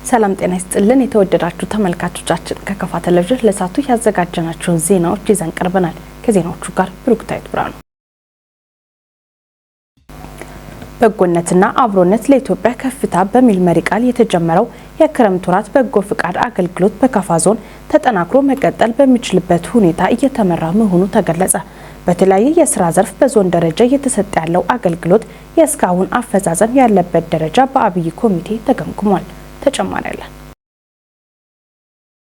ሰላም ጤና ይስጥልን የተወደዳችሁ ተመልካቾቻችን፣ ከከፋ ቴሌቪዥን ለሰዓቱ ያዘጋጀናቸውን ዜናዎች ይዘን ቀርበናል። ከዜናዎቹ ጋር ብሩክታዊት ብርሃኑ። በጎነትና አብሮነት ለኢትዮጵያ ከፍታ በሚል መሪ ቃል የተጀመረው የክረምት ወራት በጎ ፍቃድ አገልግሎት በከፋ ዞን ተጠናክሮ መቀጠል በሚችልበት ሁኔታ እየተመራ መሆኑ ተገለጸ። በተለያየ የስራ ዘርፍ በዞን ደረጃ እየተሰጠ ያለው አገልግሎት የእስካሁን አፈጻጸም ያለበት ደረጃ በአብይ ኮሚቴ ተገምግሟል። ተጨማሪ አለን።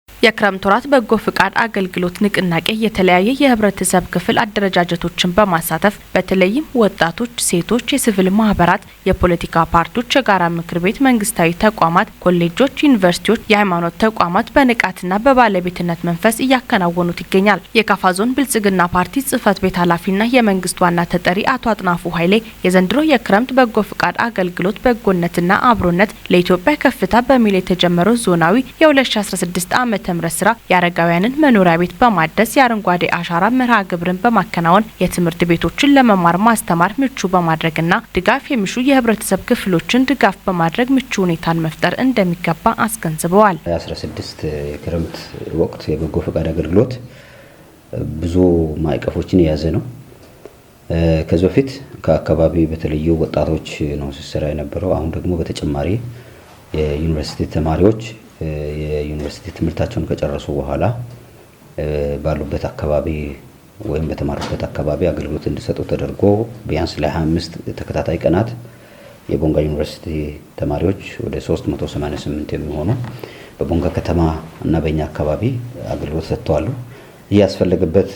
የክረምት ወራት በጎ ፍቃድ አገልግሎት ንቅናቄ የተለያየ የህብረተሰብ ክፍል አደረጃጀቶችን በማሳተፍ በተለይም ወጣቶች፣ ሴቶች፣ የሲቪል ማህበራት፣ የፖለቲካ ፓርቲዎች፣ የጋራ ምክር ቤት፣ መንግስታዊ ተቋማት፣ ኮሌጆች፣ ዩኒቨርሲቲዎች፣ የሃይማኖት ተቋማት በንቃትና በባለቤትነት መንፈስ እያከናወኑት ይገኛል። የካፋ ዞን ብልጽግና ፓርቲ ጽህፈት ቤት ኃላፊና የመንግስት ዋና ተጠሪ አቶ አጥናፉ ኃይሌ የዘንድሮ የክረምት በጎ ፍቃድ አገልግሎት በጎነትና አብሮነት ለኢትዮጵያ ከፍታ በሚል የተጀመረው ዞናዊ የ2016 ዓመተ ምህረት ስራ የአረጋውያንን መኖሪያ ቤት በማደስ፣ የአረንጓዴ አሻራ መርሃ ግብርን በማከናወን፣ የትምህርት ቤቶችን ለመማር ማስተማር ምቹ በማድረግና ድጋፍ የሚሹ የህብረተሰብ ክፍሎችን ድጋፍ በማድረግ ምቹ ሁኔታን መፍጠር እንደሚገባ አስገንዝበዋል። 16 የክረምት ወቅት የበጎ ፈቃድ አገልግሎት ብዙ ማዕቀፎችን የያዘ ነው። ከዚህ በፊት ከአካባቢ በተለዩ ወጣቶች ነው ሲሰራ የነበረው። አሁን ደግሞ በተጨማሪ የዩኒቨርሲቲ ተማሪዎች የዩኒቨርሲቲ ትምህርታቸውን ከጨረሱ በኋላ ባሉበት አካባቢ ወይም በተማሩበት አካባቢ አገልግሎት እንዲሰጡ ተደርጎ ቢያንስ ለ25 ተከታታይ ቀናት የቦንጋ ዩኒቨርሲቲ ተማሪዎች ወደ 388 የሚሆኑ በቦንጋ ከተማ እና በእኛ አካባቢ አገልግሎት ሰጥተዋል። ይህ ያስፈለገበት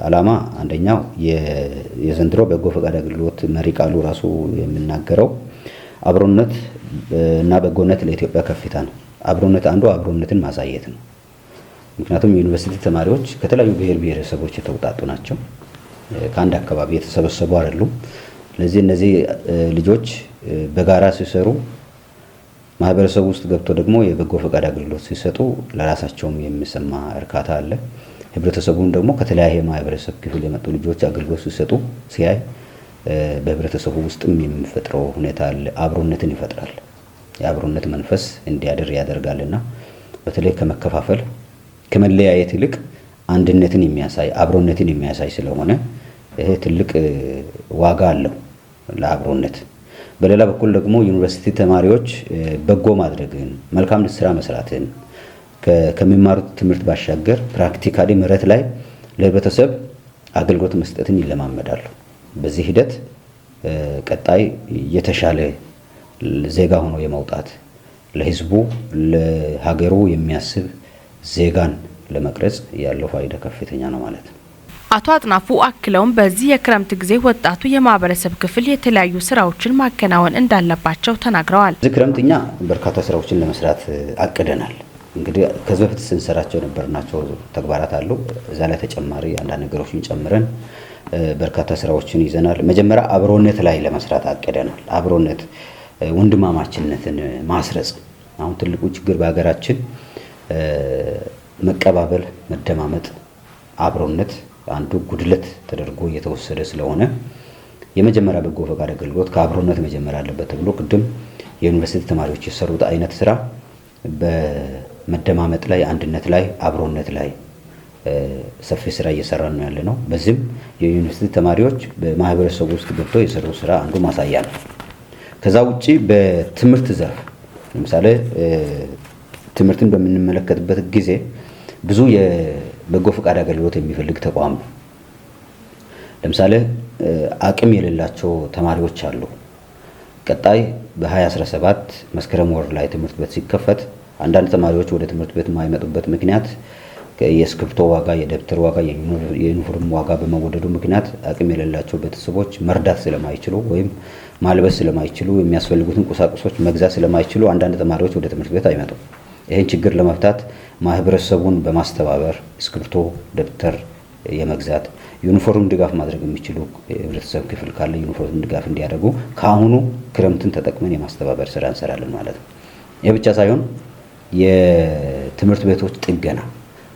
ዓላማ አንደኛው የዘንድሮ በጎ ፈቃድ አገልግሎት መሪ ቃሉ ራሱ የሚናገረው አብሮነት እና በጎነት ለኢትዮጵያ ከፍታ ነው። አብሮነት አንዱ አብሮነትን ማሳየት ነው። ምክንያቱም የዩኒቨርሲቲ ተማሪዎች ከተለያዩ ብሔር ብሔረሰቦች የተውጣጡ ናቸው። ከአንድ አካባቢ የተሰበሰቡ አይደሉም። ስለዚህ እነዚህ ልጆች በጋራ ሲሰሩ፣ ማህበረሰቡ ውስጥ ገብቶ ደግሞ የበጎ ፈቃድ አገልግሎት ሲሰጡ ለራሳቸውም የሚሰማ እርካታ አለ። ህብረተሰቡን ደግሞ ከተለያየ ማህበረሰብ ክፍል የመጡ ልጆች አገልግሎት ሲሰጡ ሲያይ በህብረተሰቡ ውስጥም የሚፈጥረው ሁኔታ አለ። አብሮነትን ይፈጥራል። የአብሮነት መንፈስ እንዲያድር ያደርጋልና በተለይ ከመከፋፈል ከመለያየት ይልቅ አንድነትን የሚያሳይ፣ አብሮነትን የሚያሳይ ስለሆነ ይሄ ትልቅ ዋጋ አለው ለአብሮነት። በሌላ በኩል ደግሞ ዩኒቨርሲቲ ተማሪዎች በጎ ማድረግን፣ መልካም ስራ መስራትን ከሚማሩት ትምህርት ባሻገር practically መሬት ላይ ለህብረተሰብ አገልግሎት መስጠትን ይለማመዳሉ። በዚህ ሂደት ቀጣይ የተሻለ ዜጋ ሆኖ የመውጣት፣ ለህዝቡ ለሀገሩ የሚያስብ ዜጋን ለመቅረጽ ያለው ፋይዳ ከፍተኛ ነው ማለት ነው። አቶ አጥናፉ አክለውም በዚህ የክረምት ጊዜ ወጣቱ የማህበረሰብ ክፍል የተለያዩ ስራዎችን ማከናወን እንዳለባቸው ተናግረዋል። በዚህ ክረምት እኛ በርካታ ስራዎችን ለመስራት አቅደናል። እንግዲህ ከዚህ በፊት ስንሰራቸው የነበርናቸው ተግባራት አሉ። እዛ ላይ ተጨማሪ አንዳንድ ነገሮችን ጨምረን በርካታ ስራዎችን ይዘናል። መጀመሪያ አብሮነት ላይ ለመስራት አቅደናል። አብሮነት፣ ወንድማማችነትን ማስረጽ። አሁን ትልቁ ችግር በሀገራችን መቀባበል፣ መደማመጥ፣ አብሮነት አንዱ ጉድለት ተደርጎ እየተወሰደ ስለሆነ የመጀመሪያ በጎ ፈቃድ አገልግሎት ከአብሮነት መጀመር አለበት ተብሎ ቅድም የዩኒቨርሲቲ ተማሪዎች የሰሩት አይነት ስራ በመደማመጥ ላይ፣ አንድነት ላይ፣ አብሮነት ላይ ሰፊ ስራ እየሰራን ነው ያለ ነው። በዚህም የዩኒቨርሲቲ ተማሪዎች በማህበረሰቡ ውስጥ ገብተው የሰሩ ስራ አንዱ ማሳያ ነው። ከዛ ውጪ በትምህርት ዘርፍ ለምሳሌ ትምህርትን በምንመለከትበት ጊዜ ብዙ የበጎ ፈቃድ አገልግሎት የሚፈልግ ተቋም ነው። ለምሳሌ አቅም የሌላቸው ተማሪዎች አሉ። ቀጣይ በ2017 መስከረም ወር ላይ ትምህርት ቤት ሲከፈት አንዳንድ ተማሪዎች ወደ ትምህርት ቤት የማይመጡበት ምክንያት የእስክሪብቶ ዋጋ፣ የደብተር ዋጋ፣ የዩኒፎርም ዋጋ በመወደዱ ምክንያት አቅም የሌላቸው ቤተሰቦች መርዳት ስለማይችሉ ወይም ማልበስ ስለማይችሉ፣ የሚያስፈልጉትን ቁሳቁሶች መግዛት ስለማይችሉ አንዳንድ ተማሪዎች ወደ ትምህርት ቤት አይመጡም። ይህን ችግር ለመፍታት ማህበረሰቡን በማስተባበር እስክሪብቶ፣ ደብተር የመግዛት፣ ዩኒፎርም ድጋፍ ማድረግ የሚችሉ የህብረተሰብ ክፍል ካለ ዩኒፎርም ድጋፍ እንዲያደርጉ ከአሁኑ ክረምትን ተጠቅመን የማስተባበር ስራ እንሰራለን ማለት ነው። ይህ ብቻ ሳይሆን የትምህርት ቤቶች ጥገና፣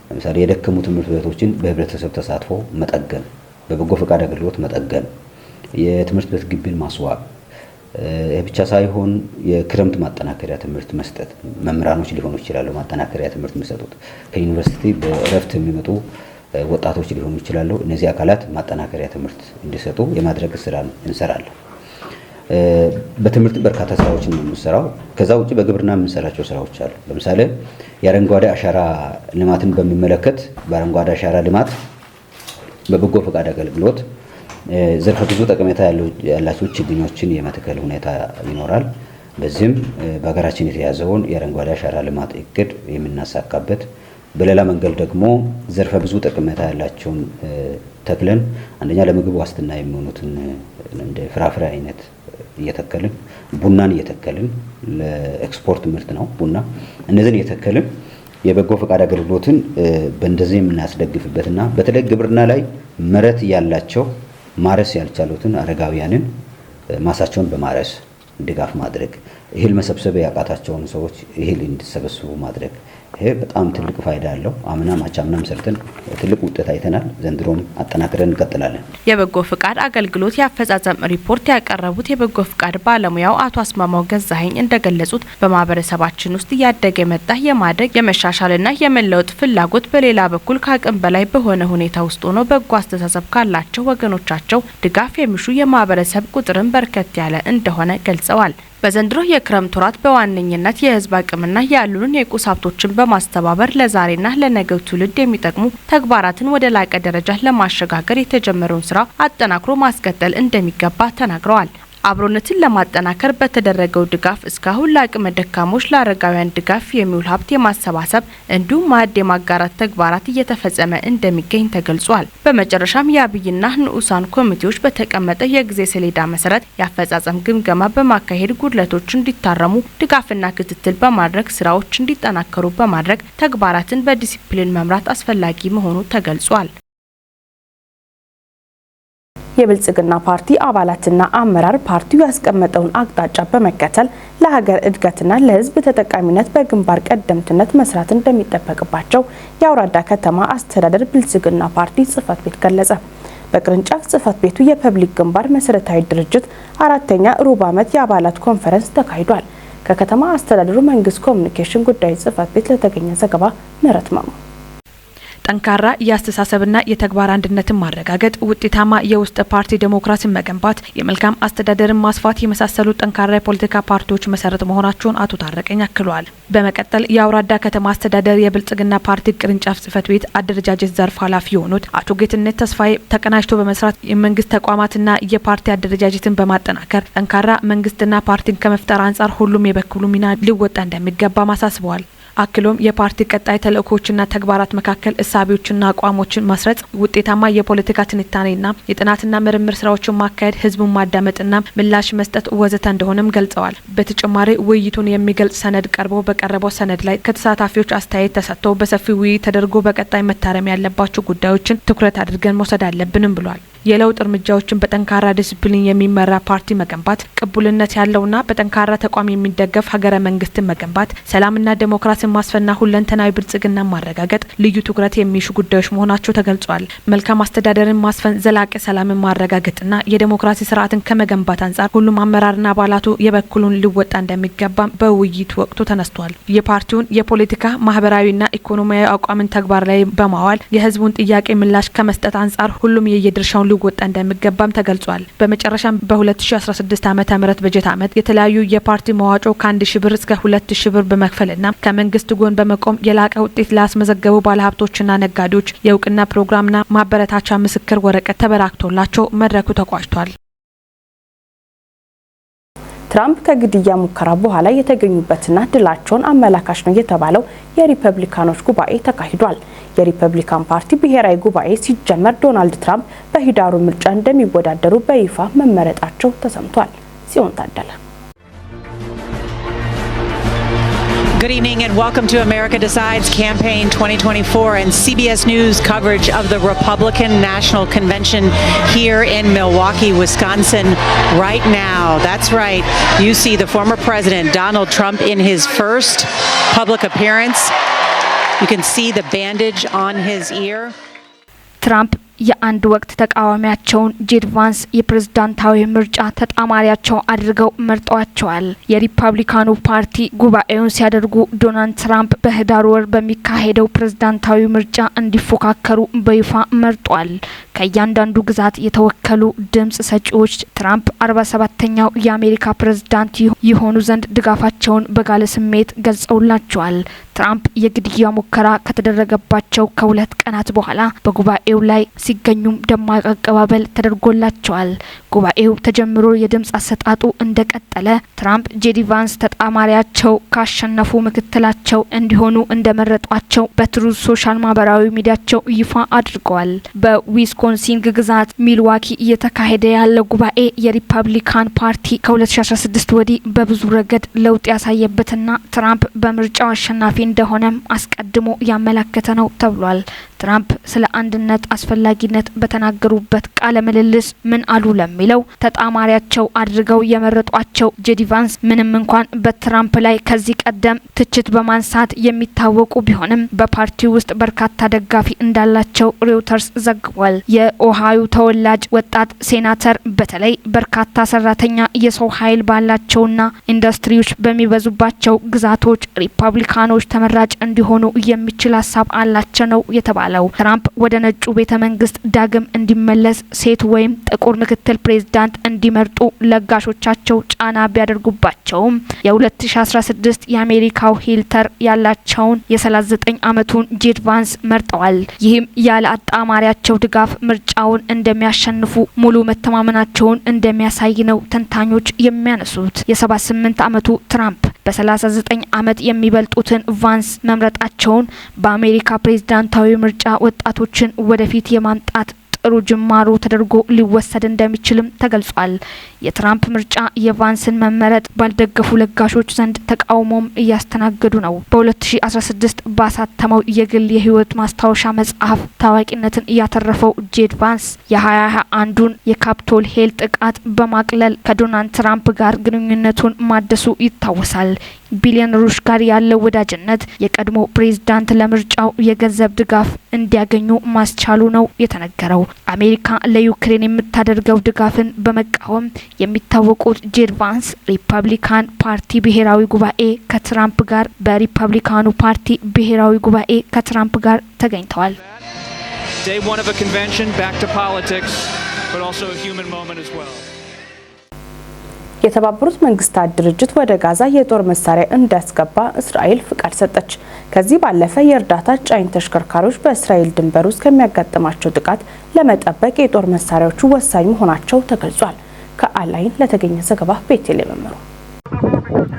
ለምሳሌ የደከሙ ትምህርት ቤቶችን በህብረተሰብ ተሳትፎ መጠገን፣ በበጎ ፈቃድ አገልግሎት መጠገን፣ የትምህርት ቤት ግቢን ማስዋብ፣ ይህ ብቻ ሳይሆን የክረምት ማጠናከሪያ ትምህርት መስጠት፣ መምህራኖች ሊሆኑ ይችላሉ ማጠናከሪያ ትምህርት የሚሰጡት፣ ከዩኒቨርሲቲ በእረፍት የሚመጡ ወጣቶች ሊሆኑ ይችላሉ። እነዚህ አካላት ማጠናከሪያ ትምህርት እንዲሰጡ የማድረግ ስራ እንሰራለን። በትምህርት በርካታ ስራዎችን ነው የምንሰራው። ከዛ ውጭ በግብርና የምንሰራቸው ስራዎች አሉ። ለምሳሌ የአረንጓዴ አሻራ ልማትን በሚመለከት በአረንጓዴ አሻራ ልማት በበጎ ፈቃድ አገልግሎት ዘርፈ ብዙ ጠቀሜታ ያላቸው ችግኞችን የመትከል ሁኔታ ይኖራል። በዚህም በሀገራችን የተያዘውን የአረንጓዴ አሻራ ልማት እቅድ የምናሳካበት፣ በሌላ መንገድ ደግሞ ዘርፈ ብዙ ጠቀሜታ ያላቸውን ተክለን አንደኛ ለምግብ ዋስትና የሚሆኑትን እንደ ፍራፍሬ አይነት እየተከልን፣ ቡናን እየተከልን፣ ለኤክስፖርት ምርት ነው ቡና፣ እነዚህን እየተከልን የበጎ ፈቃድ አገልግሎትን በእንደዚህ የምናስደግፍበትና በተለይ ግብርና ላይ መሬት ያላቸው ማረስ ያልቻሉትን አረጋውያንን ማሳቸውን በማረስ ድጋፍ ማድረግ፣ እህል መሰብሰብ ያቃታቸውን ሰዎች እህል እንዲሰበስቡ ማድረግ፣ ይሄ በጣም ትልቅ ፋይዳ አለው። አምናም አቻምናም ሰርተን ትልቅ ውጤት አይተናል። ዘንድሮም አጠናክረን እንቀጥላለን። የበጎ ፍቃድ አገልግሎት የአፈጻጸም ሪፖርት ያቀረቡት የበጎ ፍቃድ ባለሙያው አቶ አስማማው ገዛኸኝ እንደገለጹት፣ በማህበረሰባችን ውስጥ እያደገ የመጣ የማደግ፣ የመሻሻልና የመለወጥ ፍላጎት በሌላ በኩል ከአቅም በላይ በሆነ ሁኔታ ውስጥ ሆኖ በጎ አስተሳሰብ ካላቸው ወገኖቻቸው ድጋፍ የሚሹ የማህበረሰብ ቁጥርን በርከት ያለ እንደሆነ ገልጸዋል። በዘንድሮ የክረምት ወራት በዋነኝነት የህዝብ አቅምና ያሉንን የቁስ ሀብቶችን በማስተባበር ለዛሬና ለነገው ትውልድ የሚጠቅሙ ተግባራትን ወደ ላቀ ደረጃ ለማሸጋገር የተጀመረውን ስራ አጠናክሮ ማስቀጠል እንደሚገባ ተናግረዋል። አብሮነትን ለማጠናከር በተደረገው ድጋፍ እስካሁን ለአቅመ ደካሞች፣ ለአረጋውያን ድጋፍ የሚውል ሀብት የማሰባሰብ እንዲሁም ማዕድ የማጋራት ተግባራት እየተፈጸመ እንደሚገኝ ተገልጿል። በመጨረሻም የአብይና ንዑሳን ኮሚቴዎች በተቀመጠ የጊዜ ሰሌዳ መሰረት የአፈጻጸም ግምገማ በማካሄድ ጉድለቶች እንዲታረሙ ድጋፍና ክትትል በማድረግ ስራዎች እንዲጠናከሩ በማድረግ ተግባራትን በዲሲፕሊን መምራት አስፈላጊ መሆኑ ተገልጿል። የብልጽግና ፓርቲ አባላትና አመራር ፓርቲው ያስቀመጠውን አቅጣጫ በመከተል ለሀገር እድገትና ለሕዝብ ተጠቃሚነት በግንባር ቀደምትነት መስራት እንደሚጠበቅባቸው የአውራዳ ከተማ አስተዳደር ብልጽግና ፓርቲ ጽህፈት ቤት ገለጸ። በቅርንጫፍ ጽህፈት ቤቱ የፐብሊክ ግንባር መሰረታዊ ድርጅት አራተኛ ሩብ ዓመት የአባላት ኮንፈረንስ ተካሂዷል። ከከተማ አስተዳደሩ መንግስት ኮሚኒኬሽን ጉዳዮች ጽህፈት ቤት ለተገኘ ዘገባ ምህረት ማሙ። ጠንካራ የአስተሳሰብና የተግባር አንድነትን ማረጋገጥ፣ ውጤታማ የውስጥ ፓርቲ ዴሞክራሲን መገንባት፣ የመልካም አስተዳደርን ማስፋት የመሳሰሉ ጠንካራ የፖለቲካ ፓርቲዎች መሰረት መሆናቸውን አቶ ታረቀኝ አክለዋል። በመቀጠል የአውራዳ ከተማ አስተዳደር የብልጽግና ፓርቲ ቅርንጫፍ ጽህፈት ቤት አደረጃጀት ዘርፍ ኃላፊ የሆኑት አቶ ጌትነት ተስፋዬ ተቀናጅቶ በመስራት የመንግስት ተቋማትና የፓርቲ አደረጃጀትን በማጠናከር ጠንካራ መንግስትና ፓርቲን ከመፍጠር አንጻር ሁሉም የበኩሉ ሚና ሊወጣ እንደሚገባም አሳስበዋል። አክሎም የፓርቲ ቀጣይ ተልእኮዎችና ተግባራት መካከል እሳቤዎችና አቋሞችን ማስረጽ፣ ውጤታማ የፖለቲካ ትንታኔና የጥናትና ምርምር ስራዎችን ማካሄድ፣ ህዝቡን ማዳመጥና ምላሽ መስጠት ወዘተ እንደሆነም ገልጸዋል። በተጨማሪ ውይይቱን የሚገልጽ ሰነድ ቀርቦ በቀረበው ሰነድ ላይ ከተሳታፊዎች አስተያየት ተሰጥቶ በሰፊው ውይይት ተደርጎ በቀጣይ መታረም ያለባቸው ጉዳዮችን ትኩረት አድርገን መውሰድ አለብንም ብሏል። የለውጥ እርምጃዎችን በጠንካራ ዲሲፕሊን የሚመራ ፓርቲ መገንባት፣ ቅቡልነት ያለውና በጠንካራ ተቋም የሚደገፍ ሀገረ መንግስትን መገንባት፣ ሰላምና ዴሞክራሲን ማስፈንና ሁለንተናዊ ብልጽግና ማረጋገጥ ልዩ ትኩረት የሚሹ ጉዳዮች መሆናቸው ተገልጿል። መልካም አስተዳደርን ማስፈን፣ ዘላቂ ሰላምን ማረጋገጥና የዴሞክራሲ ስርዓትን ከመገንባት አንጻር ሁሉም አመራርና አባላቱ የበኩሉን ሊወጣ እንደሚገባም በውይይቱ ወቅቱ ተነስቷል። የፓርቲውን የፖለቲካ፣ ማህበራዊና ኢኮኖሚያዊ አቋምን ተግባር ላይ በማዋል የህዝቡን ጥያቄ ምላሽ ከመስጠት አንጻር ሁሉም የየድርሻውን ሊወጣ እንደሚገባም ተገልጿል። በመጨረሻም በ2016 ዓ.ም በጀት ዓመት የተለያዩ የፓርቲ መዋጮ ከ1,000 ብር እስከ 2,000 ብር በመክፈልና ከመንግስት ጎን በመቆም የላቀ ውጤት ላስመዘገቡ ባለሀብቶችና ነጋዴዎች የእውቅና ፕሮግራምና ማበረታቻ ምስክር ወረቀት ተበራክቶላቸው መድረኩ ተቋጭቷል። ትራምፕ ከግድያ ሙከራ በኋላ የተገኙበትና ድላቸውን አመላካች ነው የተባለው የሪፐብሊካኖች ጉባኤ ተካሂዷል። የሪፐብሊካን ፓርቲ ብሔራዊ ጉባኤ ሲጀመር ዶናልድ ትራምፕ በሂዳሩ ምርጫ እንደሚወዳደሩ በይፋ መመረጣቸው ተሰምቷል። ጽዮን ታደለ። Good evening and welcome to America Decides Campaign 2024 and CBS News coverage of the Republican National Convention here in Milwaukee, Wisconsin right now. That's right. You see the former president Donald Trump in his first public appearance. You can see the bandage on his ear. ትራምፕ የአንድ ወቅት ተቃዋሚያቸውን ጄዲ ቫንስ የፕሬዝዳንታዊ ምርጫ ተጣማሪያቸው አድርገው መርጠዋቸዋል። የሪፐብሊካኑ ፓርቲ ጉባኤውን ሲያደርጉ ዶናልድ ትራምፕ በህዳር ወር በሚካሄደው ፕሬዝዳንታዊ ምርጫ እንዲፎካከሩ በይፋ መርጧል። ከእያንዳንዱ ግዛት የተወከሉ ድምጽ ሰጪዎች ትራምፕ 47ኛው የአሜሪካ ፕሬዝዳንት ይሆኑ ዘንድ ድጋፋቸውን በጋለ ስሜት ገልጸውላቸዋል። ትራምፕ የግድያ ሙከራ ከተደረገባቸው ከ2 ቀናት በኋላ በጉባኤው ላይ ሲገኙም ደማቅ አቀባበል ተደርጎላቸዋል። ጉባኤው ተጀምሮ የድምጽ አሰጣጡ እንደቀጠለ ትራምፕ ጄዲ ቫንስ ተጣማሪያቸው ካሸነፉ ምክትላቸው እንዲሆኑ እንደመረጧቸው በትሩዝ ሶሻል ማህበራዊ ሚዲያቸው ይፋ አድርገዋል። በዊስኮንሲን ግዛት ሚልዋኪ እየተካሄደ ያለው ጉባኤ የሪፐብሊካን ፓርቲ ከ2016 ወዲህ በብዙ ረገድ ለውጥ ያሳየበትና ትራምፕ በምርጫው አሸናፊ እንደሆነም አስቀድሞ ያመላከተ ነው ተብሏል። ትራምፕ ስለ አንድነት አስፈላጊነት በተናገሩበት ቃለ ምልልስ ምን አሉ ለሚለው፣ ተጣማሪያቸው አድርገው የመረጧቸው ጄዲ ቫንስ ምንም እንኳን በትራምፕ ላይ ከዚህ ቀደም ትችት በማንሳት የሚታወቁ ቢሆንም በፓርቲው ውስጥ በርካታ ደጋፊ እንዳላቸው ሮይተርስ ዘግቧል። የኦሃዮ ተወላጅ ወጣት ሴናተር በተለይ በርካታ ሰራተኛ የሰው ኃይል ባላቸውና ኢንዱስትሪዎች በሚበዙባቸው ግዛቶች ሪፐብሊካኖች ተመራጭ እንዲሆኑ የሚችል ሀሳብ አላቸው ነው የተባለው። ትራምፕ ወደ ነጩ ቤተ መንግስት ዳግም እንዲመለስ ሴት ወይም ጥቁር ምክትል ፕሬዝዳንት እንዲመርጡ ለጋሾቻቸው ጫና ቢያደርጉባቸውም የ2016 የአሜሪካው ሂልተር ያላቸውን የ39 ዓመቱን ጄዲ ቫንስ መርጠዋል። ይህም ያለ አጣማሪያቸው ድጋፍ ምርጫውን እንደሚያሸንፉ ሙሉ መተማመናቸውን እንደሚያሳይ ነው ተንታኞች የሚያነሱት። የ78 ዓመቱ ትራምፕ በ39 ዓመት የሚበልጡትን ቫንስ መምረጣቸውን በአሜሪካ ፕሬዝዳንታዊ ምርጫ ወጣቶችን ወደፊት የማምጣት ጥሩ ጅማሮ ተደርጎ ሊወሰድ እንደሚችልም ተገልጿል። የትራምፕ ምርጫ የቫንስን መመረጥ ባልደገፉ ለጋሾች ዘንድ ተቃውሞም እያስተናገዱ ነው። በ2016 ባሳተመው የግል የህይወት ማስታወሻ መጽሐፍ ታዋቂነትን ያተረፈው ጄዲ ቫንስ የ2021ዱን የካፒቶል ሂል ጥቃት በማቅለል ከዶናልድ ትራምፕ ጋር ግንኙነቱን ማደሱ ይታወሳል። ቢሊዮነሮች ጋር ያለው ወዳጅነት የቀድሞ ፕሬዝዳንት ለምርጫው የገንዘብ ድጋፍ እንዲያገኙ ማስቻሉ ነው የተነገረው። አሜሪካ ለዩክሬን የምታደርገው ድጋፍን በመቃወም የሚታወቁት ጄዲ ቫንስ ሪፐብሊካን ፓርቲ ብሔራዊ ጉባኤ ከትራምፕ ጋር በሪፐብሊካኑ ፓርቲ ብሔራዊ ጉባኤ ከትራምፕ ጋር ተገኝተዋል። Day one of a convention, back to politics, but also a human moment as well. የተባበሩት መንግስታት ድርጅት ወደ ጋዛ የጦር መሳሪያ እንዲያስገባ እስራኤል ፍቃድ ሰጠች። ከዚህ ባለፈ የእርዳታ ጫኝ ተሽከርካሪዎች በእስራኤል ድንበር ውስጥ ከሚያጋጥማቸው ጥቃት ለመጠበቅ የጦር መሳሪያዎቹ ወሳኝ መሆናቸው ተገልጿል። ከአል ዐይን ለተገኘ ዘገባ ቤቴል መመሩ።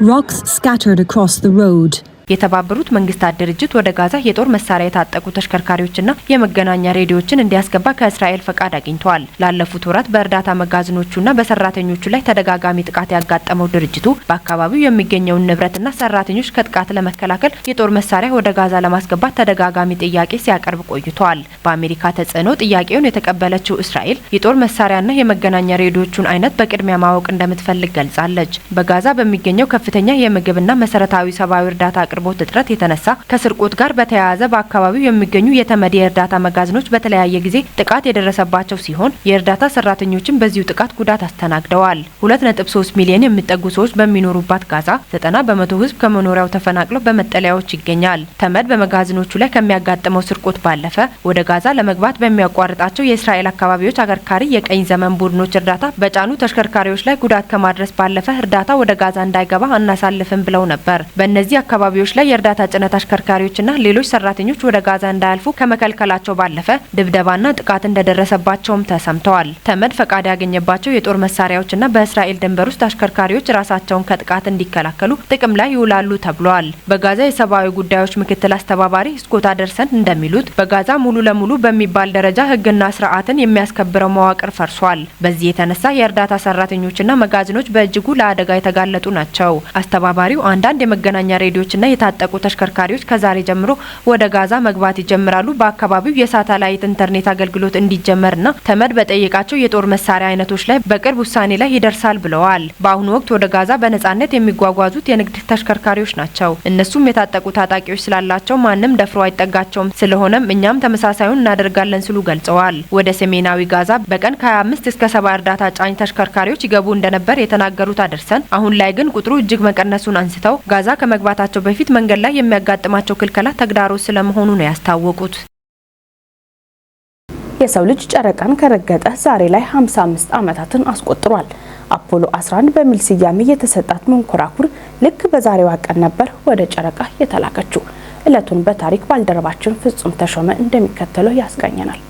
Rocks scattered across the road. የተባበሩት መንግስታት ድርጅት ወደ ጋዛ የጦር መሳሪያ የታጠቁ ተሽከርካሪዎችና የመገናኛ ሬዲዮችን እንዲያስገባ ከእስራኤል ፈቃድ አግኝተዋል። ላለፉት ወራት በእርዳታ መጋዘኖቹና በሰራተኞቹ ላይ ተደጋጋሚ ጥቃት ያጋጠመው ድርጅቱ በአካባቢው የሚገኘውን ንብረትና ሰራተኞች ከጥቃት ለመከላከል የጦር መሳሪያ ወደ ጋዛ ለማስገባት ተደጋጋሚ ጥያቄ ሲያቀርብ ቆይቷል። በአሜሪካ ተጽዕኖ ጥያቄውን የተቀበለችው እስራኤል የጦር መሳሪያና የመገናኛ ሬዲዮቹን አይነት በቅድሚያ ማወቅ እንደምትፈልግ ገልጻለች። በጋዛ በሚገኘው ከፍተኛ የምግብና መሰረታዊ ሰብአዊ እርዳታ አቅርቦት እጥረት የተነሳ ከስርቆት ጋር በተያያዘ በአካባቢው የሚገኙ የተመድ የእርዳታ መጋዘኖች በተለያየ ጊዜ ጥቃት የደረሰባቸው ሲሆን የእርዳታ ሰራተኞችም በዚሁ ጥቃት ጉዳት አስተናግደዋል። 2.3 ሚሊዮን የሚጠጉ ሰዎች በሚኖሩባት ጋዛ 90% ሕዝብ ከመኖሪያው ተፈናቅሎ በመጠለያዎች ይገኛል። ተመድ በመጋዘኖቹ ላይ ከሚያጋጥመው ስርቆት ባለፈ ወደ ጋዛ ለመግባት በሚያቋርጣቸው የእስራኤል አካባቢዎች አከርካሪ የቀኝ ዘመም ቡድኖች እርዳታ በጫኑ ተሽከርካሪዎች ላይ ጉዳት ከማድረስ ባለፈ እርዳታ ወደ ጋዛ እንዳይገባ አናሳልፍም ብለው ነበር። በእነዚህ አካባቢዎች ላይ የእርዳታ ጭነት አሽከርካሪዎችና ሌሎች ሰራተኞች ወደ ጋዛ እንዳያልፉ ከመከልከላቸው ባለፈ ድብደባና ጥቃት እንደደረሰባቸውም ተሰምተዋል። ተመድ ፈቃድ ያገኘባቸው የጦር መሳሪያዎችና በእስራኤል ድንበር ውስጥ አሽከርካሪዎች ራሳቸውን ከጥቃት እንዲከላከሉ ጥቅም ላይ ይውላሉ ተብሏል። በጋዛ የሰብአዊ ጉዳዮች ምክትል አስተባባሪ ስኮት አደርሰን እንደሚሉት በጋዛ ሙሉ ለሙሉ በሚባል ደረጃ ሕግና ስርዓትን የሚያስከብረው መዋቅር ፈርሷል። በዚህ የተነሳ የእርዳታ ሰራተኞችና መጋዘኖች በእጅጉ ለአደጋ የተጋለጡ ናቸው። አስተባባሪው አንዳንድ የመገናኛ ሬዲዮችና የታጠቁ ተሽከርካሪዎች ከዛሬ ጀምሮ ወደ ጋዛ መግባት ይጀምራሉ። በአካባቢው የሳተላይት ኢንተርኔት አገልግሎት እንዲጀመርና ተመድ በጠየቃቸው የጦር መሳሪያ አይነቶች ላይ በቅርብ ውሳኔ ላይ ይደርሳል ብለዋል። በአሁኑ ወቅት ወደ ጋዛ በነጻነት የሚጓጓዙት የንግድ ተሽከርካሪዎች ናቸው። እነሱም የታጠቁ ታጣቂዎች ስላላቸው ማንም ደፍሮ አይጠጋቸውም። ስለሆነም እኛም ተመሳሳዩን እናደርጋለን ሲሉ ገልጸዋል። ወደ ሰሜናዊ ጋዛ በቀን ከ25 እስከ 70 እርዳታ ጫኝ ተሽከርካሪዎች ይገቡ እንደነበር የተናገሩት አደርሰን አሁን ላይ ግን ቁጥሩ እጅግ መቀነሱን አንስተው ጋዛ ከመግባታቸው በፊት መንገድ ላይ የሚያጋጥማቸው ክልከላ ተግዳሮት ስለመሆኑ ነው ያስታወቁት። የሰው ልጅ ጨረቃን ከረገጠ ዛሬ ላይ 55 ዓመታትን አስቆጥሯል። አፖሎ 11 በሚል ስያሜ የተሰጣት መንኮራኩር ልክ በዛሬዋ ቀን ነበር ወደ ጨረቃ የተላከችው። ዕለቱን በታሪክ ባልደረባችን ፍጹም ተሾመ እንደሚከተለው ያስቃኘናል።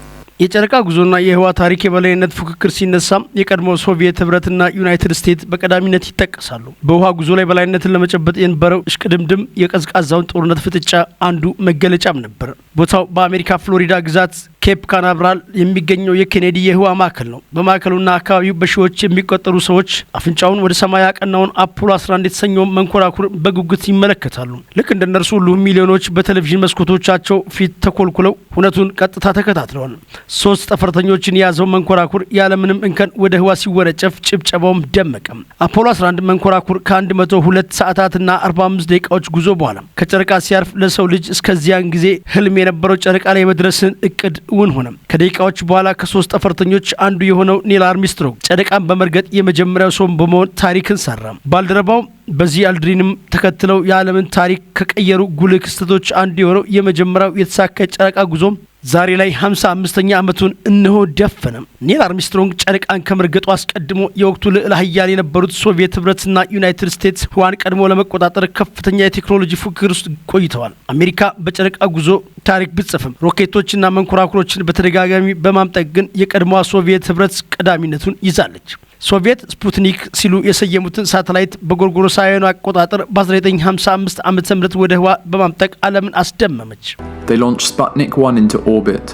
የጨረቃ ጉዞና የህዋ ታሪክ የበላይነት ፉክክር ሲነሳ የቀድሞ ሶቪየት ህብረትና ዩናይትድ ስቴትስ በቀዳሚነት ይጠቀሳሉ። በህዋ ጉዞ ላይ በላይነትን ለመጨበጥ የነበረው እሽቅድምድም የቀዝቃዛውን ጦርነት ፍጥጫ አንዱ መገለጫም ነበር። ቦታው በአሜሪካ ፍሎሪዳ ግዛት ኬፕ ካናቨራል የሚገኘው የኬኔዲ የህዋ ማዕከል ነው። በማዕከሉና አካባቢው በሺዎች የሚቆጠሩ ሰዎች አፍንጫውን ወደ ሰማይ ያቀናውን አፖሎ 11 የተሰኘውን መንኮራኩር በጉጉት ይመለከታሉ። ልክ እንደ እነርሱ ሁሉ ሚሊዮኖች በቴሌቪዥን መስኮቶቻቸው ፊት ተኮልኩለው ሁነቱን ቀጥታ ተከታትለዋል። ሶስት ጠፈርተኞችን የያዘው መንኮራኩር ያለምንም እንከን ወደ ህዋ ሲወነጨፍ ጭብጨባውም ደመቀ። አፖሎ 11 መንኮራኩር ከ102 ሰዓታትና 45 ደቂቃዎች ጉዞ በኋላ ከጨረቃ ሲያርፍ ለሰው ልጅ እስከዚያን ጊዜ ህልም የነበረው ጨረቃ ላይ የመድረስን እቅድ እውን ሆነ። ከደቂቃዎች በኋላ ከሶስት ጠፈርተኞች አንዱ የሆነው ኒል አርምስትሮንግ ጨረቃን በመርገጥ የመጀመሪያው ሰው በመሆን ታሪክን ሰራ። ባልደረባው ባዝ አልድሪንም ተከትለው የዓለምን ታሪክ ከቀየሩ ጉልህ ክስተቶች አንዱ የሆነው የመጀመሪያው የተሳካ የጨረቃ ጉዞ ዛሬ ላይ 55ኛ ዓመቱን እነሆ ደፈነ። ኒል አርምስትሮንግ ጨረቃን ከመርገጡ አስቀድሞ የወቅቱ ልዕለ ኃያል የነበሩት ሶቪየት ህብረትና ዩናይትድ ስቴትስ ህዋን ቀድሞ ለመቆጣጠር ከፍተኛ የቴክኖሎጂ ፉክክር ውስጥ ቆይተዋል። አሜሪካ በጨረቃ ጉዞ ታሪክ ብትጽፍም ሮኬቶችና መንኮራኩሮችን በተደጋጋሚ በማምጠቅ ግን የቀድሞዋ ሶቪየት ህብረት ቀዳሚነቱን ይዛለች። ሶቪየት ስፑትኒክ ሲሉ የሰየሙትን ሳተላይት በጎርጎሮሳውያኑ አቆጣጠር በ1955 ዓ.ም ወደ ህዋ በማምጠቅ ዓለምን አስደመመች። They launched Sputnik 1 into orbit,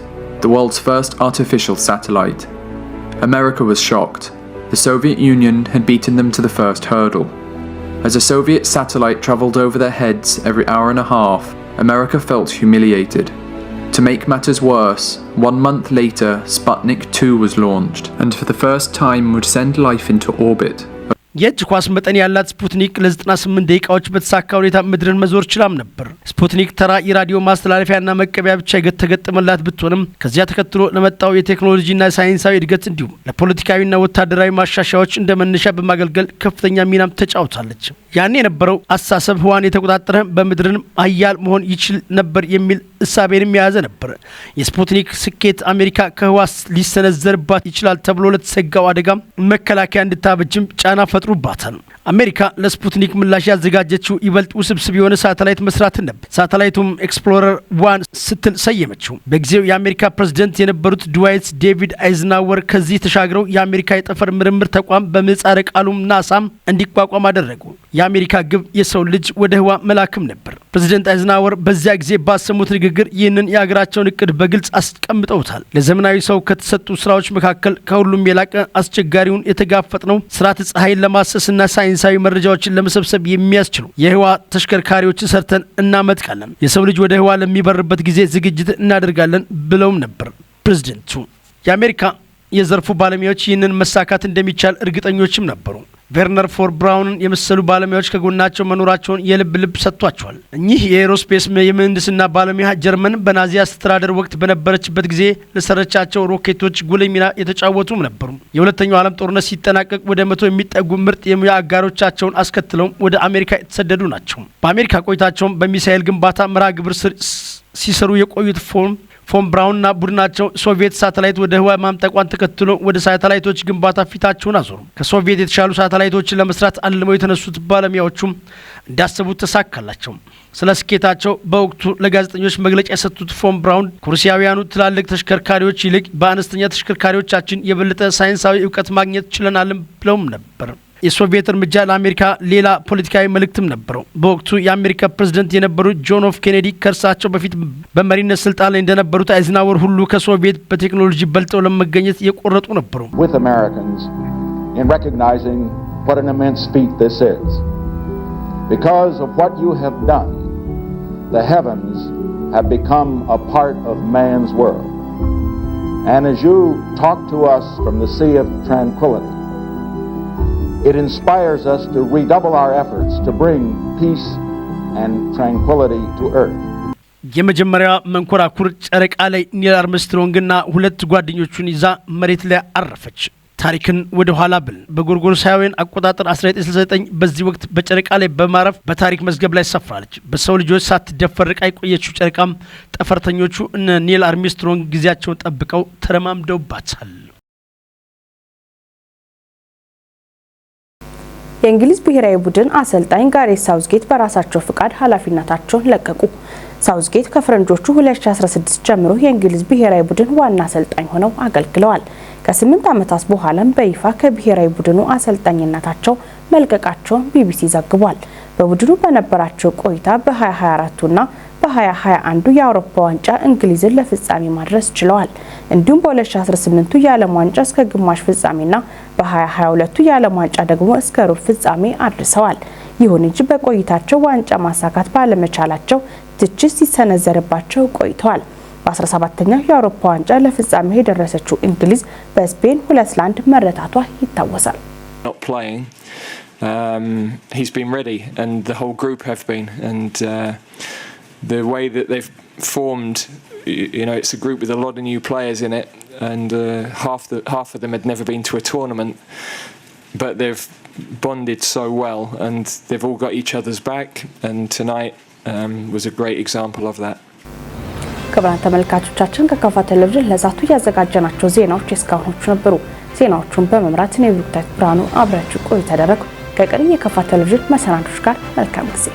the world's first artificial satellite. America was shocked. The Soviet Union had beaten them to the first hurdle. As a Soviet satellite traveled over their heads every hour and a half, America felt humiliated. To make matters worse, one month later, Sputnik 2 was launched, and for the first time would send life into orbit. የእጅ ኳስ መጠን ያላት ስፑትኒክ ለ98 ደቂቃዎች በተሳካ ሁኔታ ምድርን መዞር ችላም ነበር። ስፑትኒክ ተራ የራዲዮ ማስተላለፊያና መቀበያ ብቻ የተገጠመላት ብትሆንም ከዚያ ተከትሎ ለመጣው የቴክኖሎጂና ሳይንሳዊ እድገት እንዲሁም ለፖለቲካዊና ወታደራዊ ማሻሻያዎች እንደ መነሻ በማገልገል ከፍተኛ ሚናም ተጫውታለች። ያኔ የነበረው አስተሳሰብ ህዋን የተቆጣጠረ በምድርም ሀያል መሆን ይችል ነበር የሚል እሳቤንም የያዘ ነበር። የስፑትኒክ ስኬት አሜሪካ ከህዋ ሊሰነዘርባት ይችላል ተብሎ ለተሰጋው አደጋ መከላከያ እንድታበጅም ጫና ፈጥሮባታል። አሜሪካ ለስፑትኒክ ምላሽ ያዘጋጀችው ይበልጥ ውስብስብ የሆነ ሳተላይት መስራትን ነበር። ሳተላይቱም ኤክስፕሎረር 1 ስትል ሰየመችው። በጊዜው የአሜሪካ ፕሬዝደንት የነበሩት ድዋይት ዴቪድ አይዝናወር ከዚህ ተሻግረው የአሜሪካ የጠፈር ምርምር ተቋም፣ በምህጻረ ቃሉም ናሳም፣ እንዲቋቋም አደረጉ። የአሜሪካ ግብ የሰው ልጅ ወደ ህዋ መላክም ነበር። ፕሬዝደንት አይዝናወር በዚያ ጊዜ ባሰሙት ንግግር ይህንን የሀገራቸውን እቅድ በግልጽ አስቀምጠውታል። ለዘመናዊ ሰው ከተሰጡ ስራዎች መካከል ከሁሉም የላቀ አስቸጋሪውን የተጋፈጥነው ስርዓተ ፀሐይን ለማሰስና ሳይንሳዊ መረጃዎችን ለመሰብሰብ የሚያስችሉ የህዋ ተሽከርካሪዎችን ሰርተን እናመጥቃለን። የሰው ልጅ ወደ ህዋ ለሚበርበት ጊዜ ዝግጅት እናደርጋለን ብለውም ነበር ፕሬዝደንቱ። የአሜሪካ የዘርፉ ባለሙያዎች ይህንን መሳካት እንደሚቻል እርግጠኞችም ነበሩ። ቬርነር ፎን ብራውንን የመሰሉ ባለሙያዎች ከጎናቸው መኖራቸውን የልብ ልብ ሰጥቷቸዋል። እኚህ የ aerospace የምህንድስና ባለሙያ ጀርመን በናዚ አስተዳደር ወቅት በነበረችበት ጊዜ ለሰራቻቸው ሮኬቶች ጉልህ ሚና የተጫወቱም ነበሩ። የሁለተኛው ዓለም ጦርነት ሲጠናቀቅ ወደ 100 የሚጠጉ ምርጥ የሙያ አጋሮቻቸውን አስከትለው ወደ አሜሪካ የተሰደዱ ናቸው። በአሜሪካ ቆይታቸውም በሚሳኤል ግንባታ መርሃ ግብር ስር ሲሰሩ የቆዩት ፎን ብራውንና ቡድናቸው ሶቪየት ሳተላይት ወደ ህዋ ማምጠቋን ተከትሎ ወደ ሳተላይቶች ግንባታ ፊታቸውን አዞሩ። ከሶቪየት የተሻሉ ሳተላይቶችን ለመስራት አልመው የተነሱት ባለሙያዎቹም እንዳሰቡት ተሳካላቸው። ስለ ስኬታቸው በወቅቱ ለጋዜጠኞች መግለጫ የሰጡት ፎን ብራውን ከሩሲያውያኑ ትላልቅ ተሽከርካሪዎች ይልቅ በአነስተኛ ተሽከርካሪዎቻችን የበለጠ ሳይንሳዊ እውቀት ማግኘት ችለናልም ብለውም ነበር። የሶቪየት እርምጃ ለአሜሪካ ሌላ ፖለቲካዊ መልእክትም ነበረው። በወቅቱ የአሜሪካ ፕሬዝደንት የነበሩት ጆን ኤፍ ኬኔዲ ከእርሳቸው በፊት በመሪነት ስልጣን ላይ እንደነበሩት አይዝናወር ሁሉ ከሶቪየት በቴክኖሎጂ በልጠው ለመገኘት የቆረጡ ነበሩ። with Americans in recognizing what an immense feat this is. Because of what you have done, The heavens have become a part of man's world. And as you talk to us from the Sea of Tranquility, it inspires us to redouble our efforts to bring peace and tranquility to earth. የመጀመሪያዋ መንኮራኩር ጨረቃ ላይ ኒል አርምስትሮንግና ሁለት ጓደኞቹን ይዛ መሬት ላይ አረፈች። ታሪክን ወደ ኋላ ብል በጎርጎሮሳውያን አቆጣጠር 1969 በዚህ ወቅት በጨረቃ ላይ በማረፍ በታሪክ መዝገብ ላይ ሰፍራለች። በሰው ልጆች ሳትደፈር ርቃ የቆየችው ጨረቃም ጠፈርተኞቹ እነ ኒል አርምስትሮንግ ጊዜያቸውን ጠብቀው ተረማምደውባታል። የእንግሊዝ ብሔራዊ ቡድን አሰልጣኝ ጋሬት ሳውዝጌት በራሳቸው ፍቃድ ኃላፊነታቸውን ለቀቁ። ሳውዝጌት ከፈረንጆቹ 2016 ጀምሮ የእንግሊዝ ብሔራዊ ቡድን ዋና አሰልጣኝ ሆነው አገልግለዋል። ከ8 ዓመታት በኋላም በይፋ ከብሔራዊ ቡድኑ አሰልጣኝነታቸው መልቀቃቸውን ቢቢሲ ዘግቧል። በቡድኑ በነበራቸው ቆይታ በ2024ና በ2021 የአውሮፓ ዋንጫ እንግሊዝን ለፍጻሜ ማድረስ ችለዋል። እንዲሁም በ2018ቱ የዓለም ዋንጫ እስከ ግማሽ ፍጻሜና በ2022ቱ የዓለም ዋንጫ ደግሞ እስከ ሩብ ፍጻሜ አድርሰዋል። ይሁን እንጂ በቆይታቸው ዋንጫ ማሳካት ባለመቻላቸው ትችት ሲሰነዘርባቸው ቆይተዋል። በ17ኛው የአውሮፓ ዋንጫ ለፍጻሜ የደረሰችው እንግሊዝ በስፔን 2-1 መረታቷ ይታወሳል። Not playing, he's been ready, and the whole group have been. And the way that they've formed, it's a group with a lot of new players in it, and half of them had never been to a tournament, but they've bonded so well, and they've all got each other's back. And tonight was a great example of that. ክቡራን ተመልካቾቻችን፣ ከካፋ ቴሌቪዥን ለዛቱ ያዘጋጀናቸው ዜናዎች የእስካሁኖቹ ነበሩ። ዜናዎቹን በመምራት እኔ ብሩክታዊት ብርሃኑ አብሬያችሁ ቆይታ አደረግኩ። ከቀሪ የካፋ ቴሌቪዥን መሰናዶች ጋር መልካም ጊዜ።